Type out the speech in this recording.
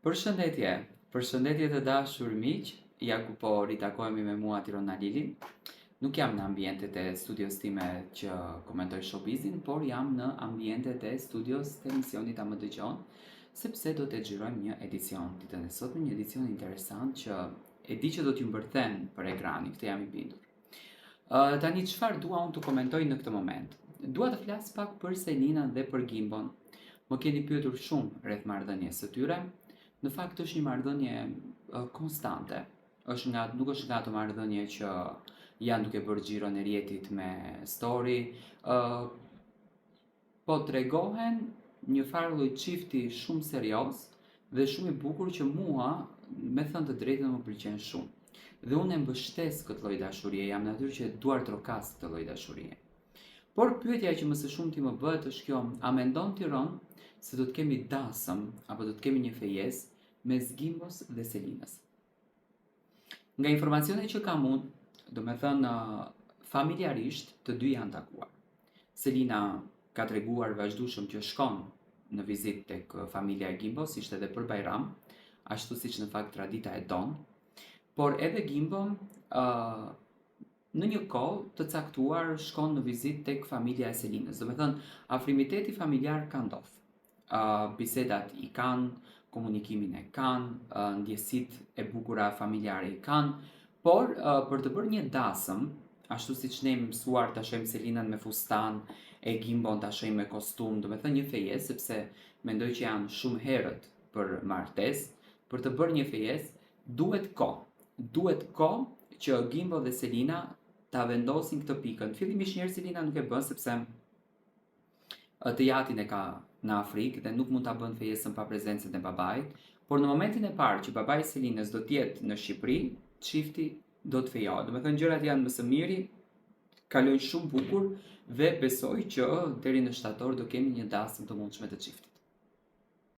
Përshëndetje, përshëndetje të dashur miq, ja ku po ritakohemi me mua Tiron Halilin. Nuk jam në ambientet e studios time që komentoj showbizin, por jam në ambientet e studios të emisionit A më dëgjon, sepse do të xhirojmë një edicion ditën e sotme, një edicion interesant që e di që do t'ju mbërthen për ekranin, këtë jam i bindur. Uh, tani çfarë dua unë të komentoj në këtë moment? Dua të flas pak për Selinën dhe për Gimbon. Më keni pyetur shumë rreth marrëdhënies së tyre. Në fakt është një marrëdhënie uh, konstante. Është nga nuk është nga ato marrëdhënie që janë duke bërë xhiron e rrjetit me story, uh, Po tregohen një farë lloj çifti shumë serioz dhe shumë i bukur që mua, me thënë të drejtën, më pëlqen shumë. Dhe unë e mbështes këtë lloj dashurie, jam natyrë që duartrokas këtë lloj dashurie. Por pyetja që më së shumti më bëhet është kjo, a mendon Tiron se do të kemi dasëm apo do të kemi një fejesë mes Gimbos dhe Selinës? Nga informacionet që kam unë, domethënë familjarisht të dy janë takuar. Selina ka treguar vazhdueshëm që shkon në vizitë tek familja e Gimbos, ishte edhe për Bajram, ashtu siç në fakt tradita e don. Por edhe Gimbo uh, në një kohë të caktuar shkon në vizitë tek familja e Selinës. Domethënë, afrimiteti familjar ka ndodhur. Uh, bisedat i kanë, komunikimin e kanë, uh, ndjesitë e bukura familjare i kanë, por uh, për të bërë një dasëm, ashtu siç ne jemi mësuar ta shohim Selinën me fustan, e Gimbon ta shohim me kostum, domethënë një fejesë, sepse mendoj që janë shumë herët për martesë, për të bërë një fejesë, duhet kohë. Duhet kohë që Gimbo dhe Selina ta vendosin këtë pikën. Fillimisht njëherë Selina nuk e bën sepse të jatin e ka në Afrikë dhe nuk mund ta bën fejesën pa prezencën e babait, por në momentin e parë që babai i Selinës do të jetë në Shqipëri, çifti do të fejohet. Domethënë gjërat janë më së miri, kalojnë shumë bukur dhe besoj që deri në shtator do kemi një dasëm të mundshme të çiftit.